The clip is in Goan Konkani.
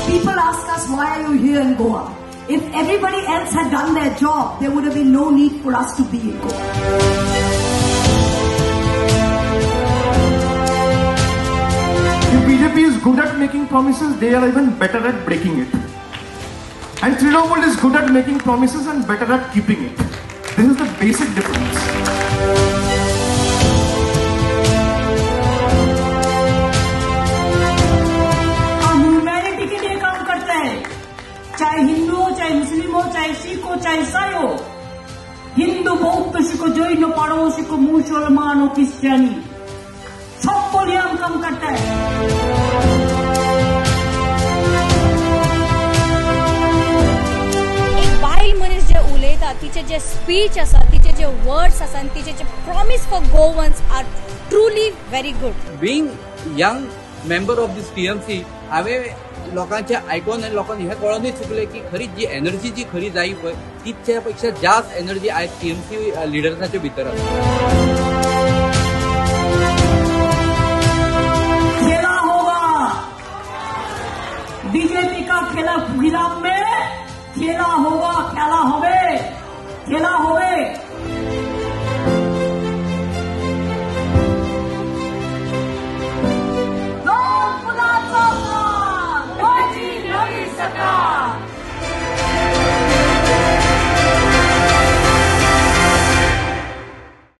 People ask us, why are you here in Goa? If everybody else had done their job, there would have been no need for us to be in Goa. If BJP is good at making promises, they are even better at breaking it. And Trinamool is good at making promises and better at keeping it. This is the basic difference. हम ह्यूमैनिटी के लिए काम करते हैं, चाहे हिंदू हो, चाहे मुस्लिम हो, चाहे सिख हो, चाहे ईसाई हो। हिंदू, बौद्ध, सिख, जैन, पारसिक, मुसलमान हो, क्रिश्चियनी, सबको लिए हम काम करते हैं। एक बायल मनीस जे उलयता, तिचे जे स्पीच आसा, तिचे जे वर्ड्स आसा आनी तिचे जे promise for Goans are truly very good. Being young member of this TMC, हांवें लोकांचे आयकोन आनी लोकांक हें कळोनूय चुकलें की खरी जी एनर्जी जी खरी जाय पळय तिच्या पेक्षा जास्त एनर्जी आयज टीएमसी लिडर्साच्या भितर आसा.